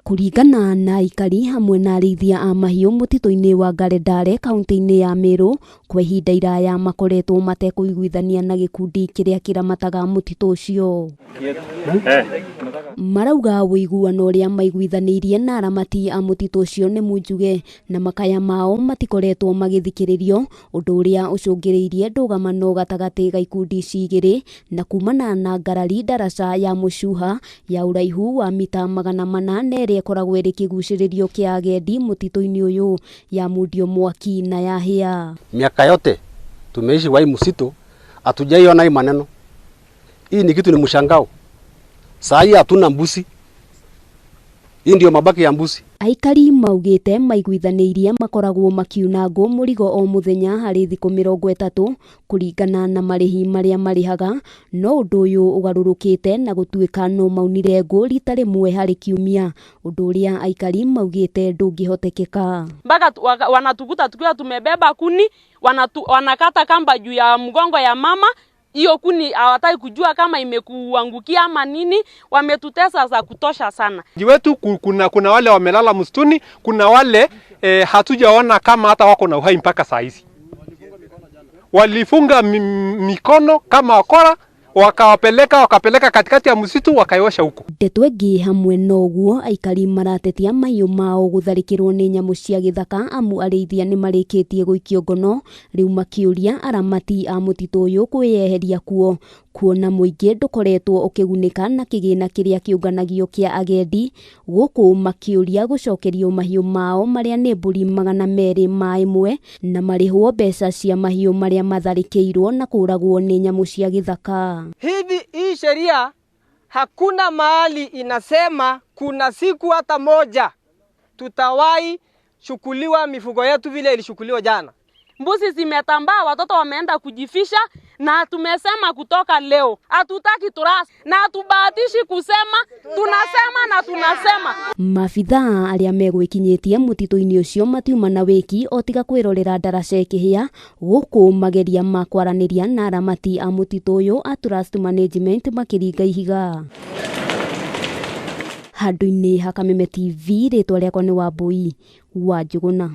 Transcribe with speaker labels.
Speaker 1: Kũringana na aikari hamwe na arĩithia a mahiũ mũtitũ-inĩ wa Ngarendarĩ kaunti-inĩ ya Meru, kwa ihinda iraya makoretwo matekũiguithania na gĩkundi kĩrĩa kĩramataga mũtitũ ũcio. Marauga ũiguano ũrĩa maiguithanĩirie na aramati a mũtitũ ũcio nĩ munjuge na makaya mao matikoretwo magĩthikĩrĩrio, ũndũ ũrĩa ũcũngĩrĩirie ndũgamano gatagatĩ ga ikundi ici igĩrĩ na kumana na ngarari ndaraca ya Mũcuha ya ũraihu wa mita 400 na ĩrĩa ĩkoragwo ĩrĩ kĩgucĩrĩrio kĩa agendi mũtitũ-inĩ ũyũ yamundio mwaki na yahĩa.
Speaker 2: Miaka yote tumeishi kwa hii msitu, hatujaiona hii maneno. Hii ni kitu ni mshangao. Saa hii hatuna mbuzi. Hii ndio mabaki ya mbuzi.
Speaker 1: Aikari maugĩte maiguithanĩirie makoragwo makiuna ngũ mũrigo o mũthenya harĩ thikũ 30 kũringana na marĩhi marĩa marĩhaga, no ũndũ ũyũ ũgarũrũkĩte na gũtuĩka no maunire ngũ rita rĩmwe harĩ kiumia, ũndũ ũrĩa aikari maugĩte ndũngĩhotekeka.
Speaker 3: Mpaka wanatukuta tukiwa tumebeba kuni, wanakata kamba juu ya mgongo ya mama. Hiyo kuni hawataki kujua kama imekuangukia ama nini. Wametutesa za kutosha sana.
Speaker 4: Wetu kuna wale wamelala msituni, kuna wale hatujaona kama hata wako na uhai mpaka saa hizi. Walifunga mikono kama wakora, wakapeleka katikati ya msitu, wakaiosha huko.
Speaker 1: Ndeto ĩngĩ hamwe na ũguo, aikari maratetia mahiũ mao gũtharĩkĩrwo nĩ nyamũ cia gĩthaka amu arĩithia nĩ marĩkĩtie gũikio ngono, rĩu makĩũria aramati a mũtitũ ũyũ kwĩyeheria kuo, kuona mũingĩ ndũkoretwo ũkĩgunĩka na kĩgĩna kĩrĩa kĩũnganagio kĩa agendi, gũkũ makĩũria gũcokerio mahiũ mao marĩa nĩ mbũri 201 na marĩhwo mbeca cia mahiũ marĩa matharĩkĩirwo na kũragwo nĩ nyamũ cia gĩthaka.
Speaker 5: Hivi hii sheria hakuna mahali inasema kuna siku hata moja tutawahi chukuliwa mifugo yetu vile ilichukuliwa jana.
Speaker 3: Mbuzi zimetambaa, watoto wameenda kujifisha, na tumesema kutoka leo hatutaki turasi na hatubahatishi kusema, tunasema na tunasema.
Speaker 1: Maabithaa arĩa megwĩkinyĩtie mũtitũ-inĩ ũcio matiuma na wĩki o tiga kwĩrorera ndaraca ĩkĩhĩa, gũkũ mageria ma kwaranĩria na aramati a mũtitũ ũyũ a Trust Management makĩringa ihiga. Handũ-inĩ ha Kameme TV, rĩtwa rĩakwa nĩ Wambui wa Njũgũna.